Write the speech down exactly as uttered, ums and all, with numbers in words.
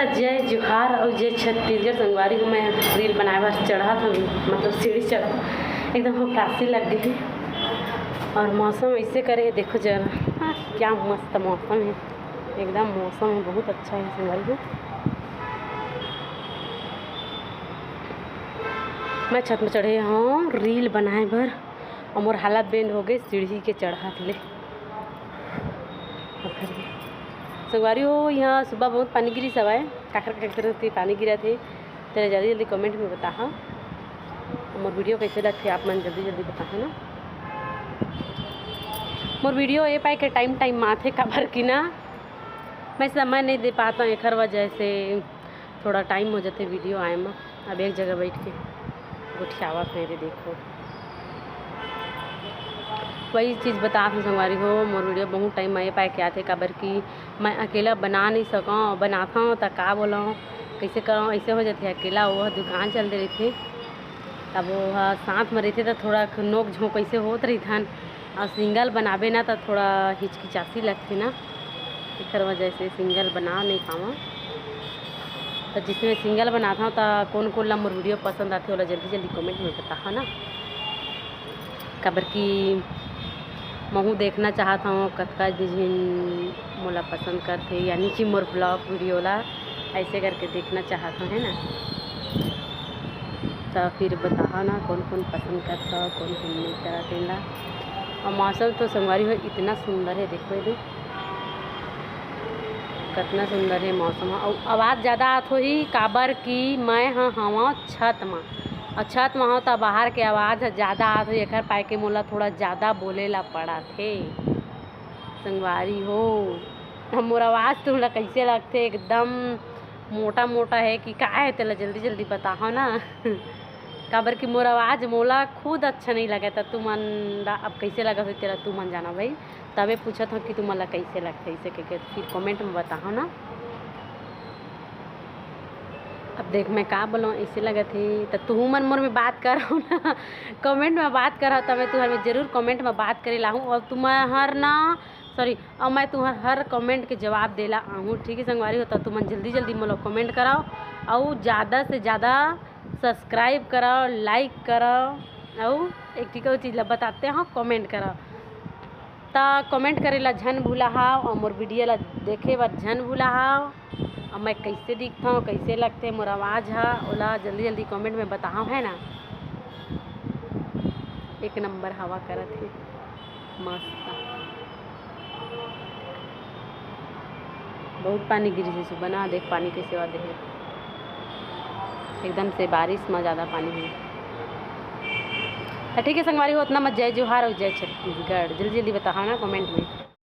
जय जोहार अउ जय छत्तीसगढ़। संगवारी हो, मैं रील बनाए बर चढ़त हूँ, मतलब सीढ़ी चढ़, एकदम हम प्यासी लग गई है। और मौसम ऐसे करे है, देखो जरा, हाँ, क्या मस्त मौसम है, एकदम मौसम बहुत अच्छा है संगवारी हो। मैं छत में चढ़े हूँ रील बनाए बर, और मोर हालत बेंड हो गई सीढ़ी के चढ़त ले। संगवारी हो, यहाँ सुबह बहुत पानी गिरी हवय, काखर काखर से पानी गिरत हे, तेला जल्दी जल्दी comment में बताहा। मोर video कैसे लगथे, आप मन जल्दी जल्दी बताहा ना। मोर video ए पाए के time time में आथे, काबर कि ना मैं समय नहीं दे पाता हूँ, एखर वजह से थोड़ा time हो जाथे video आए में। अब एक जगह बैठ के गोठियावत हैं रे, देखो। वही चीज़ बतात हूँ संगवारी हो, मोर video बहुत time में ए पाए के आथे, काबर कि मैं अकेला बना नहीं सकौं, बनाथौं त का बोलौं, कैसे करौं, ऐसे हो जाथे। अकेला वो दुकान चलते रहिथे, तब वो ह साथ में रहिथे त थोड़ा नोक झोंक ऐसे होत रहिथन, और single बनाबे ना त थोड़ा हिचकिचासी लगथे ना, एखर वजह से single बना नहीं पावं। त जिसमें single बनाथौं त कोन कोन ला मोर video पसंद आथे, ओला जल्दी जल्दी comment में बताहा ना, काबर कि महूँ देखना चाहत हौं कतका झिन मोला पसंद करथे, यानी कि मोर vlog video ला ऐसे करके देखना चाहत हौं, है ना। त फिर बताहा ना कोन कोन पसंद करथव, कोन कोन नहीं करत तेन ला। और मौसम तो संगवारी हो इतना सुंदर है, देखो ये दे। कतना सुंदर हे मौसम ह। अउ आवाज़ ज़्यादा आत होही, काबर कि मैं ह हवं छत म, अउ छत म हवं त बाहर के आवाज़ ह ज़्यादा आत होही, एखर पाए के मोला थोड़ा ज़्यादा बोले ला पड़त हे। संगवारी हो, अब मोर आवाज़ तुमला कैसे लगथे, एकदम मोटा मोटा हे कि का हे, तेला जल्दी जल्दी बताहव ना। काबर कि मोर आवाज़ मोला खुद अच्छा नहीं लगे, त तुमन ला अब कैसे लगत होही, तेला तुमन जाना भाई। तबे पूछत हौं कि तुमन ला कैसे लगथे, ऐसे कहिके फिर comment में बताहव ना। अब देख मैं का बोलौं, ऐसे लगत हे त तुहू मन मोर में बात करव ना, comment में बात करव, तबे तुहर में जरूर comment में बात करे ला आहूँ। और तुमहर ना, sorry, और मैं तुहर हर comment के जवाब देला आहूँ, ठीक है संगवारी हो। त तुमन जल्दी जल्दी मोला comment करव, और ज़्यादा से ज़्यादा subscribe करव, like करव, और एक ठिक और चीज़ ला बताते हौं, comment करव। त comment करे ला झन भूलाहव, और मोर video ला देखे बर झन भूलाहव। और मैं कैसे दिखथौं, कैसे लगथे मोर आवाज़ ह, ओला जल्दी जल्दी comment में बताहव, है ना। एक number हवा करत हे, मस्त। बहुत पानी गिरिस हे सुबह ना, देख पानी कैसे वादे हे, एकदम से बारिश में ज़्यादा पानी हे। त ठीक है संगवारी हो, उतना मत जय जोहार और जय छत्तीसगढ़, जल्दी जल्दी बताहव ना comment में।